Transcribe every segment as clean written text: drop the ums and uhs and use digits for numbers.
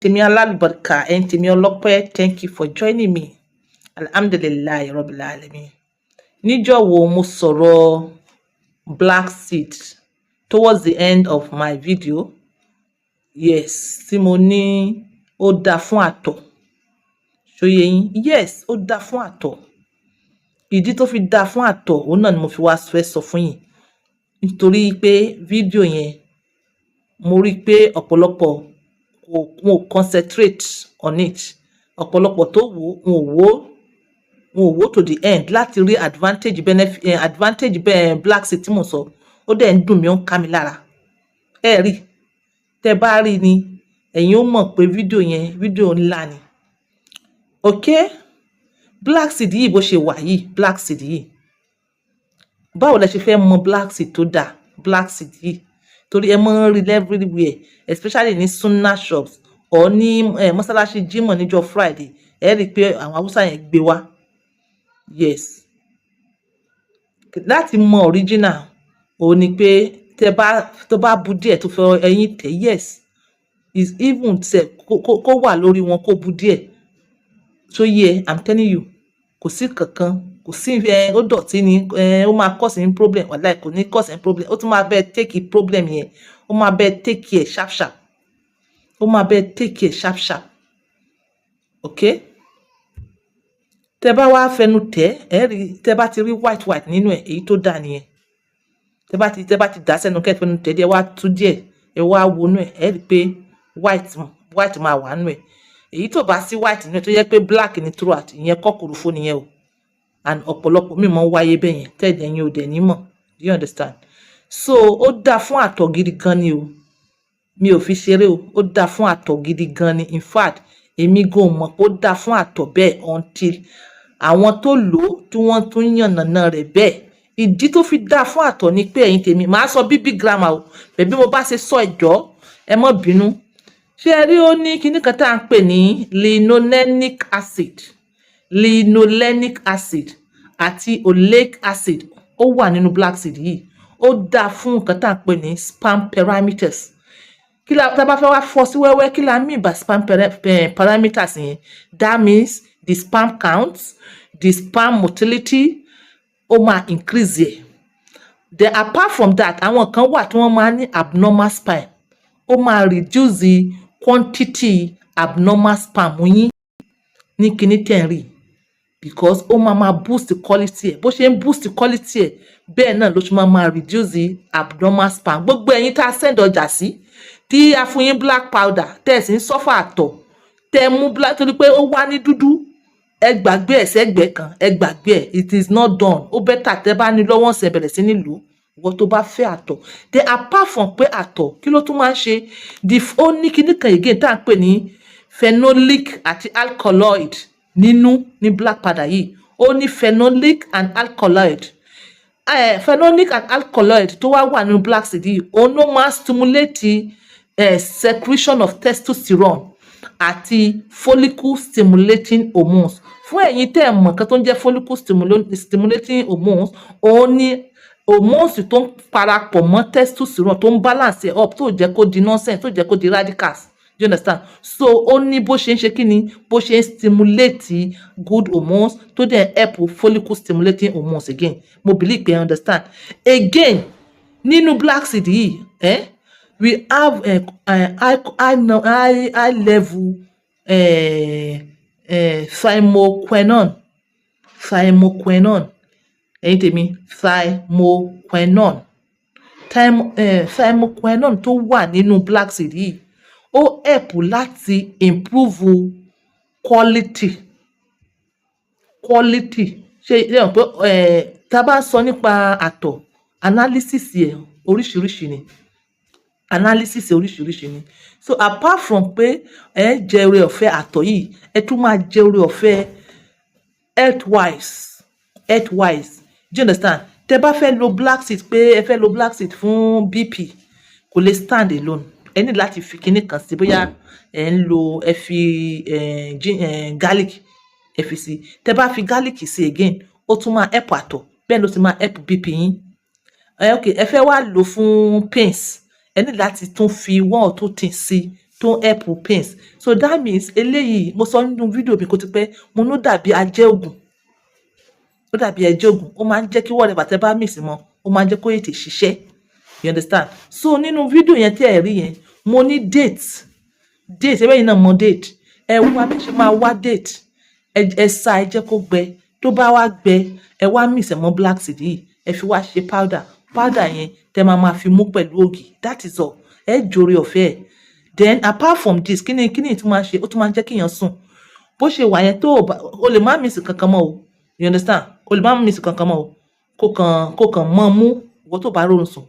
Tèmi alálùbáríkà, ẹ̀yin tèmi ọlọ́pẹ́, thank you for joining me. Alhamdulillahi rabbil alamin. Níjọ́ wo mo sọ̀rọ̀ black seed towards the end of my video? Yes, tí mo ní ó dáa fún àtọ̀. Ṣó yé yín? Yes, ó dáa fún àtọ̀. Ìdí tó fi dáa fún àtọ̀, òun náà ni mo fi wá fẹ́ sọ fún yín. Nítorí pé fídíò yẹn, mo rí pé ọ̀pọ̀lọpọ̀ kò, wọn ò concentrate on it. Ọ̀pọ̀lọpọ̀ tó wò, wọn ò wò to the end láti rí advantage, benefit, advantage bẹ́ẹ̀ black seed tí mo sọ. Ó dẹ̀ ń dùn mí, ó ń ká mi lára. Ẹ rí, tẹ́ bá rí ni, ẹ̀yin ó mọ̀ pé fídíò yẹn, fídíò ńlá ni. Okay? Black seed yìí, bó ṣe wà yìí, black seed yìí, báwo lẹ ṣe fẹ́ mọ black seed tó dáa? Black seed yìí, torí ẹ máa ń rí everywhere, especially ní sunnah shops or ní mọ́sálásí Jímọ̀ níjọ́ Friday. Ẹ rí i pé àwọn Haúsá yẹn gbé wá. Yes, láti mọ original, òun ni pé tẹ bá, tó bá bu díẹ̀, tó fẹ́ ẹyin tẹ̀, yes, is even sef kó wà lórí wọn, kó bu díẹ̀ tó yẹ. I'm telling you, kò sí kankan, kò sí ẹ ó dọ̀tí ni ẹ ó máa cause ní problem. Wàláì, kò ní cause ní problem. Ó tún máa bẹ́ẹ̀ take problem yẹn, ó máa bẹ́ẹ̀ take care sharp sharp, ó máa bẹ́ẹ̀ take care sharp sharp. Okay, tẹ bá wá fẹnu tẹ̀, ẹ rí, tẹ bá ti rí white white nínú ẹ̀, èyí tó dáa nìyẹn. Tẹ bá ti dà sẹ́nu, kẹ́ fẹnu tẹ̀ díẹ̀, wá tú díẹ̀, ẹ wá wọnú ẹ̀, ẹ rí pé white white máa wà nínú ẹ̀. Èyí tó bá sí white nínú ẹ̀, tó jẹ́ pé black ni throughout, ìyẹn kọ́, kòròfo nìyẹn o. And ọ̀pọ̀lọpọ̀ míì máa ń wáyé bẹ́ẹ̀ yẹn tẹ́ẹ̀dẹ̀ ẹ̀yin ò dẹ̀ ní mọ̀. Do you understand? So ó dáa fún àtọ̀ gidi gan ni o. Mi ò fi ṣeré o. Ó dáa fún àtọ̀ gidi gan ni. In fact, èmi gan ò mọ̀ pé ó dáa fún àtọ̀ bẹ́ẹ̀ until àwọn tó lò ó, tí wọ́n tún yànnàná rẹ̀ bẹ́ẹ̀. Ìdí tó fi dáa fún àtọ̀ ni pé, ẹ̀yin tèmi, màá sọ bíbí grammar o bẹ̀bí mo bá ṣe sọ, ẹ̀jọ́ ẹ má bínú. Ṣé ẹ rí, ó ní kinní kan tá à ń pè ní linolenic acid. Linolenic acid àti oleic acid, ó wà nínú black seed yìí. Ó dáa fún nǹkan tá à ń pè ní sperm parameters. Kí la tá a bá fẹ́ wá fọ́ sí wẹ́wẹ́, kí la mean by sperm parameters yẹn? That means the sperm count, the sperm motility, ó máa increase ẹ̀. Then apart from that, àwọn kan wà tí wọ́n máa ní abnormal sperm, ó máa reduce the quantity abnormal sperm yín ní kinní tẹ̀ ń rí, because ó máa máa boost quality ẹ̀. Bó ṣe ń boost quality ẹ̀, bẹ́ẹ̀ náà ló ṣe máa máa reduce the abnormal sperm. Gbogbo ẹ̀yin tá a send ọjà sí, tí a fún yín black powder, tẹ́ ẹ̀ sì ń suffer àtọ̀, tẹ́ ẹ mú black torí pé ó wá ní dúdú, ẹ gbàgbé ẹ̀ sẹ́gbẹ̀ẹ́ kan, ẹ gbàgbé ẹ̀. It is not done. Ó better tẹ́ bá ní lọ́wọ́ ọ̀sẹ̀, bẹ̀rẹ̀ sí ní lò ó, ìwọ tó bá fẹ́ àtọ̀. Then apart from pé àtọ̀, kí ló tún máa ń ṣe? The ó ní kinní kan again tá à ń pè ní phenolic àti alkaloid nínú ní black powder yìí. Ó ní phenolic and alkaloid. Phenolic and alkaloid tó wá wà nínú black seed yìí, òun ló máa stimulate secretion of testosterone àti follicle stimulating hormones. Fún ẹ̀yin tẹ́ ẹ̀ mọ̀ nǹkan tó ń jẹ́ follicle stimulating hormones, òun ni hormones tó ń parapọ̀ mọ́ testosterone, tó ń balance ẹ̀ up, tó jẹ́ kó di nonsense, tó jẹ́ kó di radicals. Do you understand? So ó ní bó ṣe ń ṣe, kí ni bó ṣe ń stimulate good hormones, tó dẹ̀ help follicle stimulating hormones again. Mo believe pé I understand. Again, nínú black seed yìí, we have high, high, high, high level thymoquinone. Thymoquinone, ẹ̀yin tèmi, thymoquinone. Thymoquinone tó wà nínú black seed yìí, ó help láti improve quality, quality. Ṣé mọ̀ pé tá a bá sọ nípa àtọ̀, analysis ẹ̀ oríṣiríṣi ni, analysis oríṣiríṣi ni. So apart from pé ẹ jẹ oore ọ̀fẹ́ àtọ̀ yìí, ẹ tún máa jẹ oore ọ̀fẹ́ health wise, health wise. Do you understand? Tẹ bá fẹ́ lo black seed, pé ẹ fẹ́ lo black seed fún BP, kò lè stand alone. Ẹ ní láti fi kinní kan sí, bóyá ẹ ń lo, ẹ fi garlic, ẹ fi sí. Tẹ bá fi garlic sí again, ó tún máa help àtọ̀, bẹ́ẹ̀ ló ti máa help BP yín. Ẹ ok, ẹ fẹ́ wá lò fún pains, ẹ ní láti tún fi one or two things sí. tó ń help pains. So that means eléyìí, mo sọ nínú fídíò mi kó ti pẹ́, mo ní ó dàbí ajẹ́ ògùn, ó dàbí ẹjẹ́ ògùn. Ó máa ń jẹ́ kí whatever tẹ́ bá mix mọ́, ó máa ń jẹ́ kó tètè ṣiṣẹ́, you understand? So nínú fídíò yẹn tí ẹ rí yẹn, mo ní date. Date, ẹ bẹ́ẹ̀ yìí náà mọ date. Ẹ wá bí ṣe máa wá date, ẹ sá, ẹ jẹ́ kó gbẹ. Tó bá wá gbẹ, ẹ wá mix ẹ mọ́ black seed yìí, ẹ fi wá ṣe powder. Powder yẹn tẹ máa máa fi mú pẹ̀lú ògì. That is all. Ẹ jòrè ọ̀fẹ́ ẹ̀. Then apart from this, kíni tún máa ń ṣe? Ó tún máa ń jẹ́ kéèyàn sùn. Bó ṣe wà yẹn, tó o bá, o lè má miss kankan mọ́ o, you understand? O lè má miss kankan mọ́ o. Kó kàn mọ́ mú ìwọ tó bá rọrùn sùn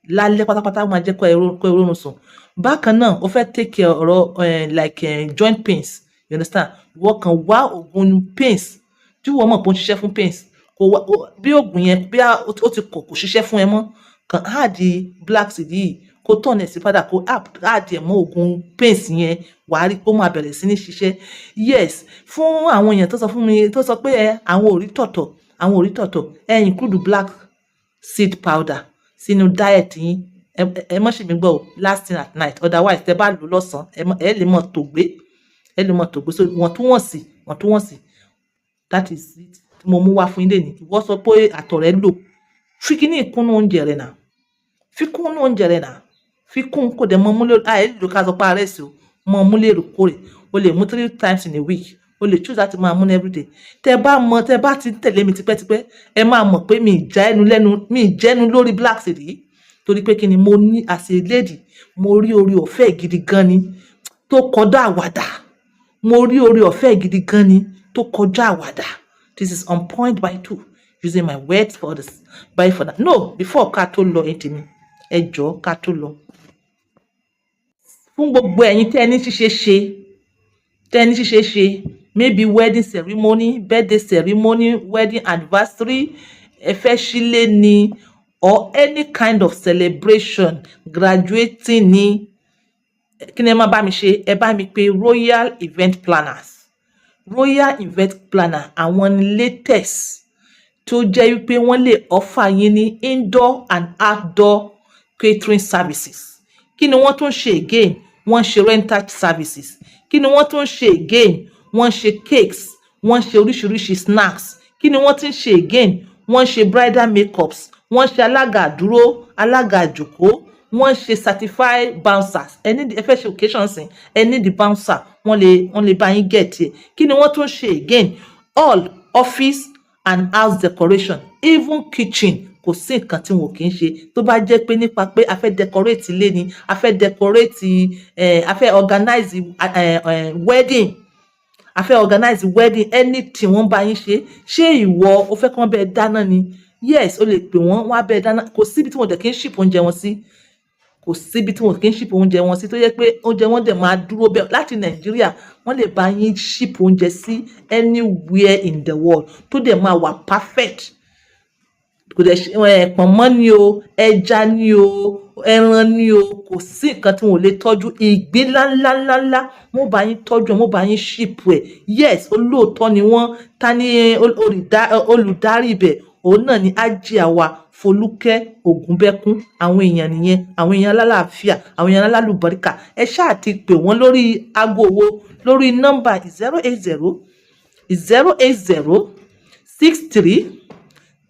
lálẹ́ pátápátá, ó máa jẹ́ kó ẹ rọrùn sùn. Bákan náà, ó fẹ́ take care ọ̀rọ̀ like joint pains, you understand? Ìwọ kàn wá oògùn pains tí wọ́n mọ̀ pé ó ń ṣiṣẹ́ fún pains, kó wá bí oògùn yẹn bí ó ti kọ̀, kò ṣiṣẹ́ fún ẹ mọ́, kàn add black seed yìí, kó turn ẹ̀ sí powder, kó add ẹ̀ mọ́ oògùn pains yẹn, wàá rí pé ó máa bẹ̀rẹ̀ sí ní ṣiṣẹ́. Yes, fún àwọn èèyàn tó sọ fún mi, tó sọ pé ẹ àwọn ò rí tọ̀tọ̀, àwọn ò rí tọ̀tọ̀, ẹ include black seed powder sínú diet yín. Ẹ má ṣe mí gbọ́ o, last thing at night. Otherwise, tẹ bá lò lọ́sàn-án, ẹ lè mọ̀ tògbé, ẹ lè mọ̀ tògbé. So wọ̀ntúnwọ̀nsì, wọ̀ntúnwọ̀nsì. That is it tí mo mú wá fún yín lénìí. Ìwọ sọ pé àtọ̀ rẹ lò, fi kíní kúnnú oúnjẹ rẹ náà, fi kúnnú oúnjẹ rẹ náà, fi kún, kó dẹ̀ mọ́ mú lérò. Àì lò ká sọ pé ààrẹ sí o, mọ́ mú lérò kórè. O lè mú three times in a week, o lè choose láti máa mú ní everyday. Tẹ bá mọ, tẹ bá ti ń tẹ̀lé mi tipẹ́tipẹ́, ẹ máa mọ̀ pé mi ì já ẹnu lẹ́nu, mi ì jẹ́nu lórí black seed yìí, torí pé kí ni? Mo ní, as a lady, mo rí orí ọ̀fẹ́ gidi gan ni tó kọjá àwàdà. Mo rí orí ọ̀fẹ́ gidi gan ni tó kọjá àwàdà. This is On Point by Two, using my words for this. Bye for now. No, before ká tó lọ, ẹ tèmi, ẹ jọ̀ọ́, ká tó lọ, fún gbogbo ẹ̀yin tẹ́ ẹ ní ṣíṣe ṣe, tẹ́ ẹ ní ṣíṣe ṣe, maybe wedding ceremony, birthday ceremony, wedding anniversary, ẹ fẹ́ sílé ni, or any kind of celebration, graduating ni, kí ni ẹ máa bá mi ṣe? Ẹ bá mi pè Royal Event Planners. Royal Event Planner, àwọn ni latest tó jẹ́ wípé wọ́n lè offer yín ní indoor and outdoor catering services. Kí ni wọ́n tún ṣe again? Wọ́n ṣe rental services. Kí ni wọ́n tún ṣe again? Wọ́n ṣe cakes, wọ́n ṣe oríṣiríṣi snacks. Kí ni wọ́n tún ṣe again? Wọ́n ṣe bridal makeups, wọ́n ṣe alága àdúró, alága àjòkó, wọ́n ṣe certified bouncers. Ẹ ní ẹ fẹ́ ṣe occasion sìn, ẹ ní the bouncer, wọ́n lè bá yín get ẹ̀. Kí ni wọ́n tún ṣe again? All office and house decoration, even kitchen. Kò sí nǹkan tí wọn ò kí ń ṣe. Tó bá jẹ́ pé nípa pé a fẹ́ decorate ilé ni, a fẹ́ decorate, a fẹ́ organize wedding, a fẹ́ organize wedding, anything, wọ́n bá yín ṣe. Ṣé ìwọ o fẹ́ kí wọ́n bẹ́ẹ̀ dáná ni? Yes, o lè pè wọ́n, wọ́n á bẹ́ẹ̀ dáná. Kò síbi tí wọ́n dẹ̀ kí ń ship oúnjẹ wọn sí. Kò síbi tí wọ́n kì í ship oúnjẹ wọn sí, tó yẹ pé oúnjẹ wọn dẹ̀ máa dúró bẹ́ẹ̀ láti Nàìjíríà. Wọ́n lè bá yín ship oúnjẹ sí anywhere in the world, tó dẹ̀ máa wà perfect. Kò dẹ̀ ṣe ẹ̀, pọ̀nmọ́ ni o, ẹja ni o, ẹran ni o, kò sí nǹkan tí wọn ò lè tọ́jú. Ìgbín ńláńláńláńlá, wọ́n bá yín tọ́jú ẹ̀, wọ́n bá yín ship ẹ̀. Yes, olóòótọ́ ni wọ́n. Ta ni olùdarí ibẹ̀? Òun náà ni Hajia wa Folúkẹ́ Ògúnbẹ́kún. Àwọn èèyàn nìyẹn, àwọn èèyàn alálàáfíà, àwọn èèyàn alálùbáríkà. Ẹ ṣáà ti pè wọ́n lórí aago wo, lórí nọ́mbà 080 080 63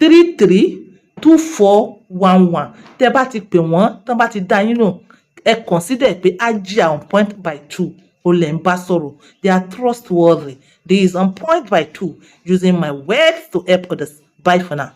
33 2411. Tẹ́ bá ti pè wọ́n, tán bá ti dá yín lóhùn, ẹ consider pé Hajia On Point by Two ó lẹ̀ ń bá sọ̀rọ̀. They are trustworthy. They is On Point by Two, using my words to help others. Bye for now.